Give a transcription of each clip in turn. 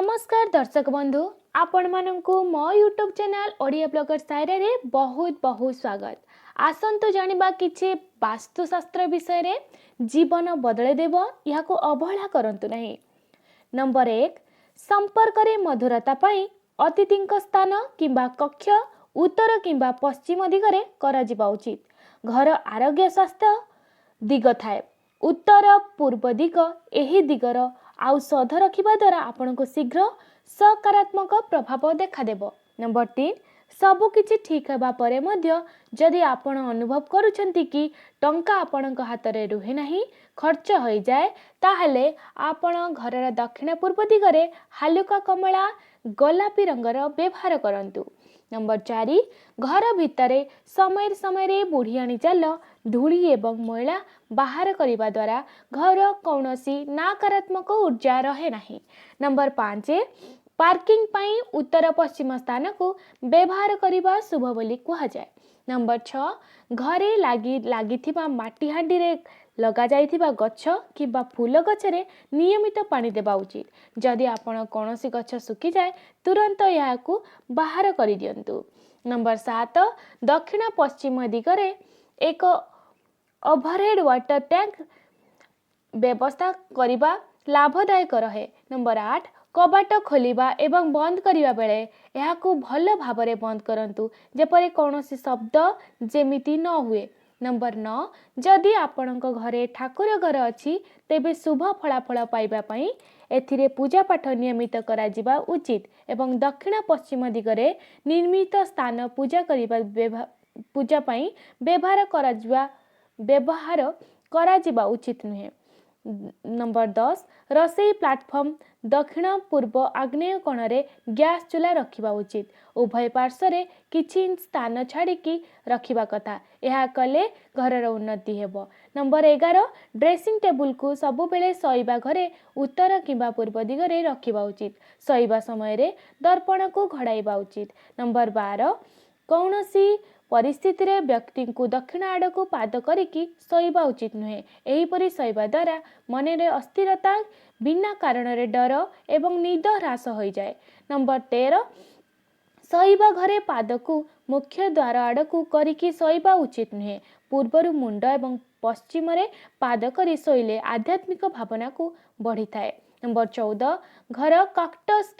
ନମସ୍କାର ଦର୍ଶକ ବନ୍ଧୁ, ଆପଣମାନଙ୍କୁ ମୋ ୟୁଟ୍ୟୁବ୍ ଚ୍ୟାନେଲ୍ ଓଡ଼ିଆ ବ୍ଲଗର ସାଇରାରେ ବହୁତ ବହୁତ ସ୍ୱାଗତ। ଆସନ୍ତୁ ଜାଣିବା କିଛି ବାସ୍ତୁଶାସ୍ତ୍ର ବିଷୟରେ, ଜୀବନ ବଦଳାଇ ଦେବ, ଏହାକୁ ଅବହେଳା କରନ୍ତୁ ନାହିଁ। ନମ୍ବର 1, ସମ୍ପର୍କରେ ମଧୁରତା ପାଇଁ ଅତିଥିଙ୍କ ସ୍ଥାନ କିମ୍ବା କକ୍ଷ ଉତ୍ତର କିମ୍ବା ପଶ୍ଚିମ ଦିଗରେ କରାଯିବା ଉଚିତ। ଘର ଆରୋଗ୍ୟ ସ୍ୱାସ୍ଥ୍ୟ ଦିଗ ଥାଏ ଉତ୍ତର ପୂର୍ବ ଦିଗ। ଏହି ଦିଗର ଔଷଧ ରଖିବା ଦ୍ୱାରା ଆପଣଙ୍କୁ ଶୀଘ୍ର ସକାରାତ୍ମକ ପ୍ରଭାବ ଦେଖାଦେବ। ନମ୍ବର 3, ସବୁକିଛି ଠିକ୍ ହେବା ପରେ ମଧ୍ୟ ଯଦି ଆପଣ ଅନୁଭବ କରୁଛନ୍ତି କି ଟଙ୍କା ଆପଣଙ୍କ ହାତରେ ରୁହେ ନାହିଁ, ଖର୍ଚ୍ଚ ହୋଇଯାଏ, ତାହେଲେ ଆପଣ ଘରର ଦକ୍ଷିଣ ପୂର୍ବ ଦିଗରେ ହାଲୁକା କମଳା ଗୋଲାପୀ ରଙ୍ଗର ବ୍ୟବହାର କରନ୍ତୁ। ନମ୍ବର 4, ଘର ଭିତରେ ସମୟରେ ସମୟରେ ବୁଢ଼ିଆଣୀ ଜାଲ ଧୂଳି ଏବଂ ମଇଳା ବାହାର କରିବା ଦ୍ୱାରା ଘର କୌଣସି ନକାରାତ୍ମକ ଉର୍ଜା ରହେ ନାହିଁ। ନମ୍ବର 5, ପାର୍କିଂ ପାଇଁ ଉତ୍ତର ପଶ୍ଚିମ ସ୍ଥାନକୁ ବ୍ୟବହାର କରିବା ଶୁଭ ବୋଲି କୁହାଯାଏ। ନମ୍ବର 6, ଘରେ ଲାଗିଥିବା ମାଟି ହାଣ୍ଡିରେ ଲଗାଯାଇଥିବା ଗଛ କିମ୍ବା ଫୁଲ ଗଛରେ ନିୟମିତ ପାଣି ଦେବା ଉଚିତ। ଯଦି ଆପଣ କୌଣସି ଗଛ ଶୁଖିଯାଏ, ତୁରନ୍ତ ଏହାକୁ ବାହାର କରିଦିଅନ୍ତୁ। ନମ୍ବର 7, ଦକ୍ଷିଣ ପଶ୍ଚିମ ଦିଗରେ ଏକ ଓଭରହେଡ୍ ୱାଟର ଟ୍ୟାଙ୍କ ବ୍ୟବସ୍ଥା କରିବା ଲାଭଦାୟକ ରହେ। ନମ୍ବର 8, କବାଟ ଖୋଲିବା ଏବଂ ବନ୍ଦ କରିବା ବେଳେ ଏହାକୁ ଭଲ ଭାବରେ ବନ୍ଦ କରନ୍ତୁ, ଯେପରି କୌଣସି ଶବ୍ଦ ଯେମିତି ନ ହୁଏ। ନମ୍ବର 9, ଯଦି ଆପଣଙ୍କ ଘରେ ଠାକୁର ଘର ଅଛି, ତେବେ ଶୁଭ ଫଳାଫଳ ପାଇବା ପାଇଁ ଏଥିରେ ପୂଜା ପାଠ ନିୟମିତ କରାଯିବା ଉଚିତ ଏବଂ ଦକ୍ଷିଣ ପଶ୍ଚିମ ଦିଗରେ ନିର୍ମିତ ସ୍ଥାନ ପୂଜା କରିବା ପୂଜା ପାଇଁ ବ୍ୟବହାର କରାଯିବା ଉଚିତ ନୁହେଁ। ନମ୍ବର 10, ରୋଷେଇ ପ୍ଲାଟଫର୍ମ ଦକ୍ଷିଣ ପୂର୍ବ ଆଗ୍ନେୟ କୋଣରେ ଗ୍ୟାସ୍ ଚୁଲା ରଖିବା ଉଚିତ। ଉଭୟ ପାର୍ଶ୍ୱରେ କିଛି ଇଞ୍ଚ ସ୍ଥାନ ଛାଡ଼ିକି ରଖିବା କଥା। ଏହା କଲେ ଘରର ଉନ୍ନତି ହେବ। ନମ୍ବର 11, ଡ୍ରେସିଂ ଟେବୁଲକୁ ସବୁବେଳେ ଶୋଇବା ଘରେ ଉତ୍ତର କିମ୍ବା ପୂର୍ବ ଦିଗରେ ରଖିବା ଉଚିତ। ଶୋଇବା ସମୟରେ ଦର୍ପଣକୁ ଘୋଡ଼ାଇବା ଉଚିତ। ନମ୍ବର 12, କୌଣସି ପରିସ୍ଥିତିରେ ବ୍ୟକ୍ତିଙ୍କୁ ଦକ୍ଷିଣ ଆଡ଼କୁ ପାଦ କରିକି ଶୋଇବା ଉଚିତ ନୁହେଁ। ଏହିପରି ଶୋଇବା ଦ୍ୱାରା ମନରେ ଅସ୍ଥିରତା, ବିନା କାରଣରେ ଡର ଏବଂ ନିଦ ହ୍ରାସ ହୋଇଯାଏ। ନମ୍ବର 13, ଶୋଇବା ଘରେ ପାଦକୁ ମୁଖ୍ୟ ଦ୍ୱାର ଆଡ଼କୁ କରିକି ଶୋଇବା ଉଚିତ ନୁହେଁ। ପୂର୍ବରୁ ମୁଣ୍ଡ ଏବଂ ପଶ୍ଚିମରେ ପାଦ କରି ଶୋଇଲେ ଆଧ୍ୟାତ୍ମିକ ଭାବନାକୁ ବଢ଼ିଥାଏ। ନମ୍ବର 14, ଘର କାକ୍ଟସ୍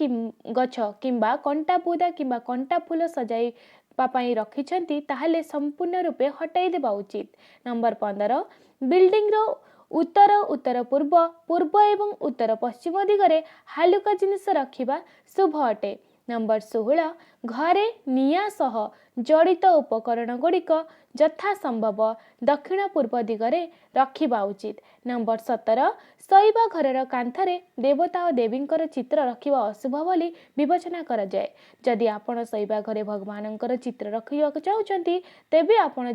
ଗଛ କିମ୍ବା କଣ୍ଟା ବୁଦା କିମ୍ବା କଣ୍ଟା ଫୁଲ ସଜାଇବା ପାଇଁ ରଖିଛନ୍ତି, ତାହେଲେ ସମ୍ପୂର୍ଣ୍ଣ ରୂପେ ହଟାଇ ଦେବା ଉଚିତ। ନମ୍ବର 15, ବିଲ୍ଡିଂର ଉତ୍ତର, ଉତ୍ତର ପୂର୍ବ, ପୂର୍ବ ଏବଂ ଉତ୍ତର ପଶ୍ଚିମ ଦିଗରେ ହାଲୁକା ଜିନିଷ ରଖିବା ଶୁଭ ଅଟେ। ନମ୍ବର 16, ଘରେ ନିଆଁ ସହ ଜଡ଼ିତ ଉପକରଣ ଗୁଡ଼ିକ ଯଥା ସମ୍ଭବ ଦକ୍ଷିଣ ପୂର୍ବ ଦିଗରେ ରଖିବା ଉଚିତ। ନମ୍ବର 17, ଶୋଇବା ଘରର କାନ୍ଥରେ ଦେବତା ଓ ଦେବୀଙ୍କର ଚିତ୍ର ରଖିବା ଅଶୁଭ ବୋଲି ବିବେଚନା କରାଯାଏ। ଯଦି ଆପଣ ଶୋଇବା ଘରେ ଭଗବାନଙ୍କର ଚିତ୍ର ରଖିବାକୁ ଚାହୁଁଛନ୍ତି, ତେବେ ଆପଣ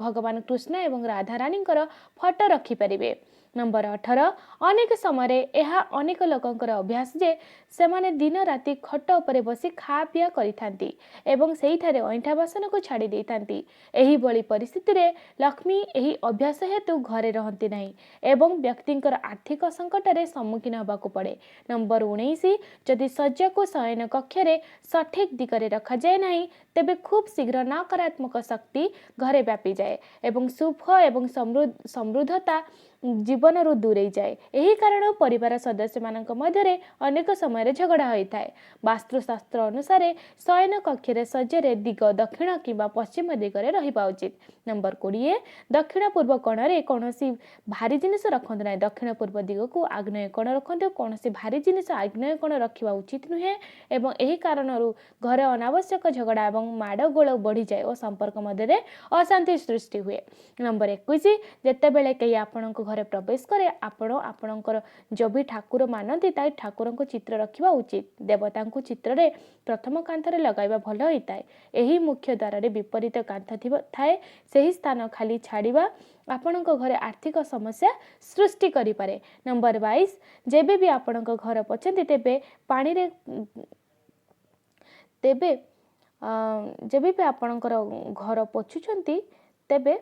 ଭଗବାନ କୃଷ୍ଣ ଏବଂ ରାଧାରାଣୀଙ୍କର ଫଟୋ ରଖିପାରିବେ। ନମ୍ବର 18, ଅନେକ ସମୟରେ ଏହା ଅନେକ ଲୋକଙ୍କର ଅଭ୍ୟାସ ଯେ ସେମାନେ ଦିନ ରାତି ଖଟ ଉପରେ ବସି ଖା ପିଆ କରିଥାନ୍ତି ଏବଂ ସେଇଠାରେ ଅଇଁଠା ବାସନକୁ ଛାଡ଼ି ଦେଇଥାନ୍ତି। ଏହିଭଳି ପରିସ୍ଥିତିରେ ଲକ୍ଷ୍ମୀ ଏହି ଅଭ୍ୟାସ ହେତୁ ଘରେ ରହନ୍ତି ନାହିଁ ଏବଂ ବ୍ୟକ୍ତିଙ୍କର ଆର୍ଥିକ ସଙ୍କଟରେ ସମ୍ମୁଖୀନ ହେବାକୁ ପଡ଼େ। ନମ୍ବର 19, ଯଦି ଶଯ୍ୟାକୁ ଶୟନ କକ୍ଷରେ ସଠିକ୍ ଦିଗରେ ରଖାଯାଏ ନାହିଁ, ତେବେ ଖୁବ୍ ଶୀଘ୍ର ନକାରାତ୍ମକ ଶକ୍ତି ଘରେ ବ୍ୟାପିଯାଏ ଏବଂ ସୁଖ ଏବଂ ସମୃଦ୍ଧତା ଜୀବନରୁ ଦୂରେଇ ଯାଏ। ଏହି କାରଣ ପରିବାର ସଦସ୍ୟମାନଙ୍କ ମଧ୍ୟରେ ଅନେକ ସମୟରେ ଝଗଡ଼ା ହୋଇଥାଏ। ବାସ୍ତୁଶାସ୍ତ୍ର ଅନୁସାରେ ଶୟନ କକ୍ଷରେ ଶଯ୍ୟାରେ ଦିଗ ଦକ୍ଷିଣ କିମ୍ବା ପଶ୍ଚିମ ଦିଗରେ ରହିବା ଉଚିତ। ନମ୍ବର 20, ଦକ୍ଷିଣ ପୂର୍ବ କୋଣରେ କୌଣସି ଭାରି ଜିନିଷ ରଖନ୍ତୁ ନାହିଁ। ଦକ୍ଷିଣ ପୂର୍ବ ଦିଗକୁ ଆଗ୍ନେୟ କୋଣ ରଖନ୍ତୁ। କୌଣସି ଭାରି ଜିନିଷ ଆଗ୍ନେୟ କୋଣ ରଖିବା ଉଚିତ ନୁହେଁ ଏବଂ ଏହି କାରଣରୁ ଘରେ ଅନାବଶ୍ୟକ ଝଗଡ଼ା ଏବଂ ମାଡ଼ଗୋଳ ବଢ଼ିଯାଏ ଓ ସମ୍ପର୍କ ମଧ୍ୟରେ ଅଶାନ୍ତି ସୃଷ୍ଟି ହୁଏ। ନମ୍ବର 21, ଯେତେବେଳେ କେହି ଆପଣଙ୍କ ଘରେ ପ୍ରବେଶ କରେ, ଆପଣ ଆପଣଙ୍କର ଯୋଉ ବି ଠାକୁର ମାନନ୍ତି, ତା ଠାକୁରଙ୍କ ଚିତ୍ର ରଖିବା ଉଚିତ। ଦେବତାଙ୍କୁ ଚିତ୍ରରେ ପ୍ରଥମ କାନ୍ଥରେ ଲଗାଇବା ଭଲ ହୋଇଥାଏ। ଏହି ମୁଖ୍ୟ ଦ୍ୱାରରେ ବିପରୀତ କାନ୍ଥ ଥାଏ, ସେହି ସ୍ଥାନ ଖାଲି ଛାଡ଼ିବା ଆପଣଙ୍କ ଘରେ ଆର୍ଥିକ ସମସ୍ୟା ସୃଷ୍ଟି କରିପାରେ। ନମ୍ବର 22, ଯେବେ ବି ଆପଣଙ୍କ ଘର ପୋଛନ୍ତି, ତେବେ ପାଣିରେ ତେବେ ଯେବେ ବି ଆପଣଙ୍କର ଘର ପୋଛୁଛନ୍ତି, ତେବେ